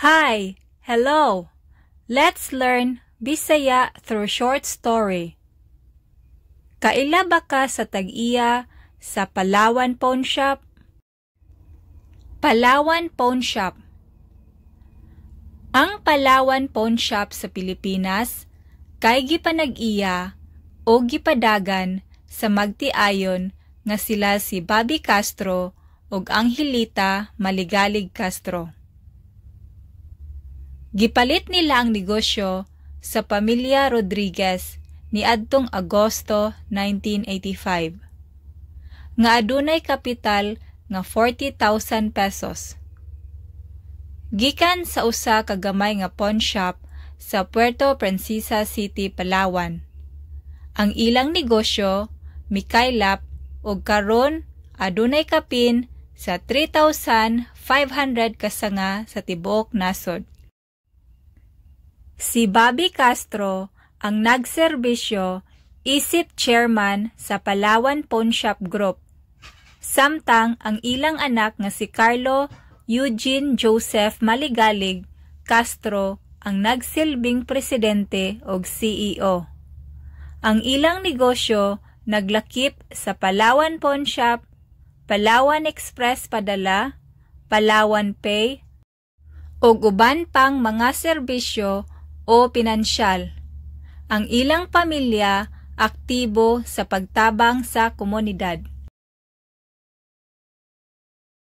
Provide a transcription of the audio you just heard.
Hi! Hello! Let's learn Bisaya through short story. Kaila ba ka sa tag-iya sa Palawan Pawn Shop? Palawan Pawn Shop. Ang Palawan Pawn Shop sa Pilipinas kay gipanag-iya o gipadagan sa magtiayon nga sila si Bobby Castro ug Angelita Maligalig Castro. Gipalit nila ang negosyo sa pamilya Rodriguez niadtong Agosto 1985 nga adunay kapital nga ₱40,000. Gikan sa usa ka gamay nga pawnshop sa Puerto Princesa City, Palawan. Ang ilang negosyo mikaylap ug karon adunay kapin sa 3,500 ka sanga sa tibuok nasod. Si Bobby Castro ang nagserbisyo isip chairman sa Palawan Pawnshop Group. Samtang ang ilang anak nga si Carlo Eugene Joseph Maligalig Castro ang nagsilbing presidente ug CEO. Ang ilang negosyo naglakip sa Palawan Pawnshop, Palawan Express Padala, Palawan Pay, ug uban pang mga serbisyo o pinansyal. Ang ilang pamilya aktibo sa pagtabang sa komunidad.